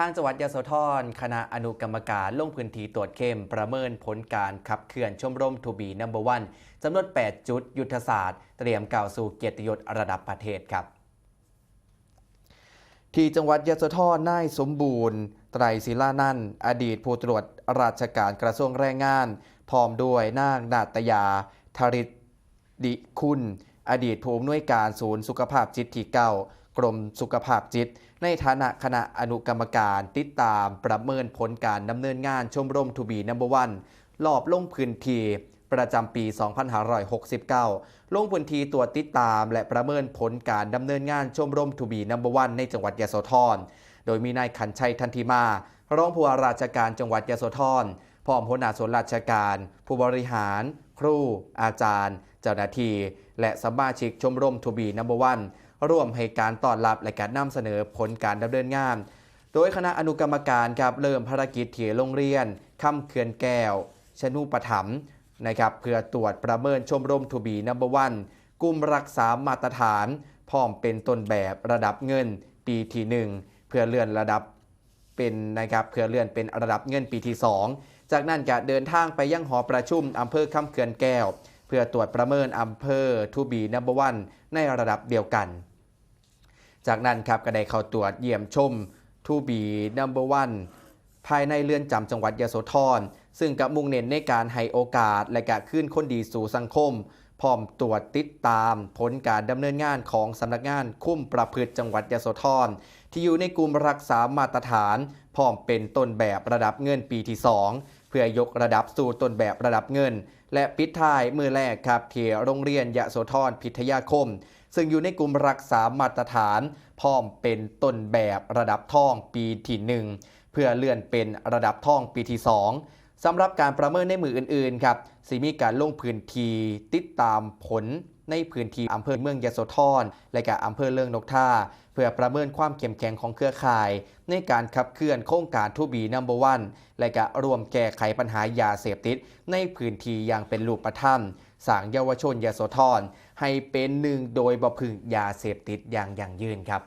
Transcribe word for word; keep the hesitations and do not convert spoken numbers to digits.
ทางจังหวัดยโสธร คณะอนุกรรมการลงพื้นที่ตรวจเข้มประเมินผลการขับเคลื่อนชมรม To Be Number One จำนวน แปด จุดยุทธศาสตร์ เตรียมก้าวสู่เกียรติยศระดับประเทศครับ ที่จังหวัดยโสธร นายสมบูรณ์ ไตรศิลานันท์ อดีตผู้ตรวจราชการกระทรวงแรงงาน พร้อมด้วยนางนาตยา ธริต ดิคุณ อดีตผู้อำนวยการศูนย์สุขภาพจิตที่ เก้า กรมสุขภาพจิต ในฐานะคณะอนุกรรมการติดตามประเมินผลการดำเนินงานชมรม To Be Number One รอบลงพื้นที่ประจำปี สองพันห้าร้อยหกสิบเก้า ลงพื้นที่ตรวจติดตามและประเมินผลการดำเนินงานชมรม To Be Number One ในจังหวัดยโสธร โดยมีนายขันชัย ทันทิมา รองผู้ว่าราชการจังหวัดยโสธร พร้อมหัวหน้าส่วนราชการ ผู้บริหาร ครู อาจารย์ เจ้าหน้าที่ และสมาชิกชมรม To Be Number One ร่วมให้การต้อนรับและการนำเสนอผลการดำเนินงาน โดยคณะอนุกรรมการครับเริ่มภารกิจที่โรงเรียนคำเขื่อนแก้ว ชนุปถัมภ์นะครับ เพื่อตรวจประเมินชมรม To Be Number One กลุ่มรักษามาตรฐาน พร้อมเป็นต้นแบบระดับเงินปีที่ หนึ่ง เพื่อเลื่อนระดับเป็นนะครับ เพื่อเลื่อนเป็นระดับเงินปีที่ สอง จากนั้นจะเดินทางไปยังหอประชุมอำเภอคำเขื่อนแก้ว เพื่อตรวจประเมินอำเภอ To Be Number One ในระดับเดียวกัน จากนั้นครับก็ได้เข้าตรวจเยี่ยมชม To Be Number One ภายในเรือนจำจังหวัดยโสธร ซึ่งก็มุ่งเน้นในการให้โอกาสและก็คืนคนดีสู่สังคม พร้อมตรวจติดตามผลการดำเนินงานของสำนักงานคุมประพฤติจังหวัดยโสธร ที่อยู่ในกลุ่มรักษามาตรฐาน พร้อมเป็นต้นแบบระดับเงินปีที่ สอง เพื่อยกระดับสู่ต้นแบบระดับเงิน และปิดท้ายมื้อแรกครับที่โรงเรียนยโสธรพิทยาคม ซึ่งอยู่ในกลุ่มรักษามาตรฐาน พร้อมเป็นต้นแบบระดับทองปีที่ หนึ่ง เพื่อเลื่อนเป็นระดับทองปีที่ สอง สำหรับการประเมินในมื้ออื่นๆครับ สิมีการลงพื้นที่ติดตามผลในพื้นที่อำเภอเมืองยโสธร และก็อำเภอเริงนกทา เพื่อประเมินความเข้มแข็งของเครือข่าย ในการขับเคลื่อนโครงการ To Be Number One และก็ร่วมแก้ไขปัญหายาเสพติดในพื้นที่อย่างเป็นรูปธรรม สร้างเยาวชนยโสธร ให้เป็นหนึ่งโดยบ่พึ่งยาเสพติดอย่างยั่งยืนครับ